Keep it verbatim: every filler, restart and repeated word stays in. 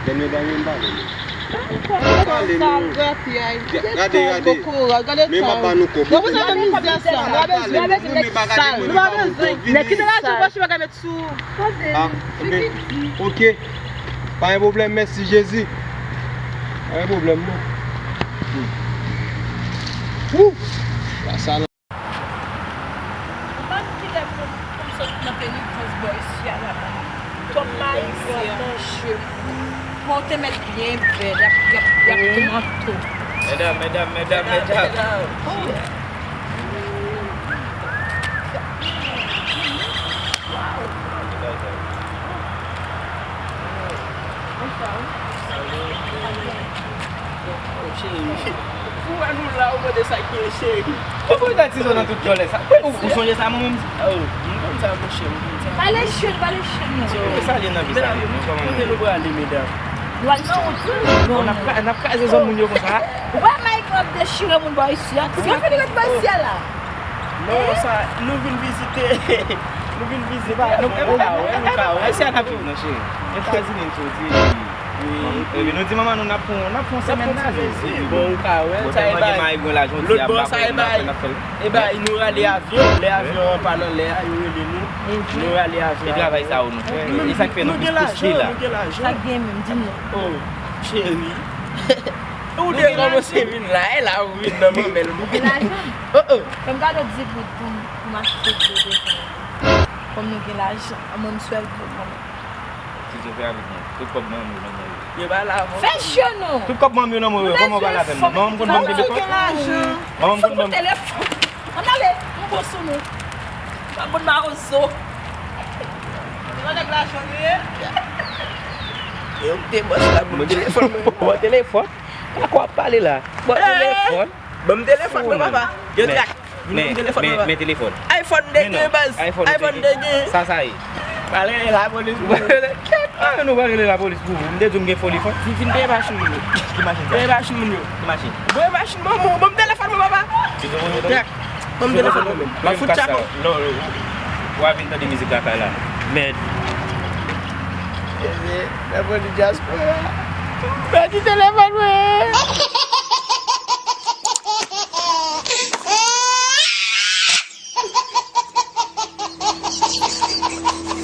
Mwen pa menm pale, non. Pale, non. Gade, gade. Men m ap ba nou kòb. Nou pa bezwen mizè sa. Nou pa bezwen nèg sal. Nou pa bezwen nèg ki nan radyo pòch yo pa ka met sou. Ah, ok. Ok. Pa gen pwoblèm, mèsi Jezi. Pa gen pwoblèm, non. Wou! Sa, sa. Ou pa konn kilè pou, pou m sot nan penitans bò isi a la. Twòp mayi pou ap manje. Bon, te mèt byen bèl, y ap, y ap, y ap toumante w. Medam, medam, medam, medam. Cheri. Pou wè nou la, ou mande sa k gen, cheri. Poukisa w tizon nan tout djòlè sa? Ou, ou sonje sa, mwen menm? Oh, m konn sa, monchè, m konn sa. Pale cheri, pale cheri, non. Sa li nan vi sa, non? Kòman nou ye? Kote nou prale, medam? Nou al nan wout, wi. Bon, n ap kra-, n ap kraze zòn moun yo konsa. Ou wè may k ap dechire moun bò isi a? Si yo fini ret bò isi a la. Non, sa, nou vin vizite. Nou vin vizite. Nou, nou, nou, nou, nou, Ayisyen ap viv nan cheri. Etazini, m soti. Epi nou di manman nou n ap fon, n ap fon semèn la, men bon, ou ka wè, bon, sa e bay. Lòt bò, sa e bay. E bay, nou rale avyon, lè avyon an pa nan lè a, yo rele nou. Nou rale avyon. E travay sa ou nou fè? E sa k fè nou plis poste la. Nou gen lajan, nou gen lajan. Sa k gen menm, di m non. Oh, cheri. Ou te kòmanse vin la, e la ou vin nan manmèl. Nou gen lajan. Oh, oh. Fè m kado diz goud pou m, pou m achte dlo devan. Kòm nou gen lajan, an mwen m swè l pou kòman. Ti Dye fè avèk nou. Tout kòb manman m yo nan men ou. Yo pa la ankò. Fè cho non. Tout kòb manman m yo nan men ou. Kòman w pa la avè m? Manman m konn ban m telefòn? Manman m konn ban m telefòn. Ann ale, m bon sou nou. Pa bon mawozo. Se pa nèg lajan nou ye? Yo te bòs la, bon telefòn mwen. Bon telefòn? Ak w ap pale la? Bon telefòn? Ban m telefòn mwen, papa. Yo trak. Men, men, men telefòn. iPhone de gen, baz. iPhone de gen. Sa, sa ye. Pale lapolis pou ou. Kèt, ah, nou pral rele lapolis pou ou. M te di w m gen foli fò. Fin, fin peye machin moun yo. Ki machin sa? Peye machin moun yo. Ki machin? Peye machin manman w. Ban m telefòn mwen, papa. Trak. Ban m telefòn mwen. M ap fout tchako. Lò, lò, w a vin tande mizik lakay la. Mèd. Ebyen, lapolis dyaspora. Pèdi telefòn mwen.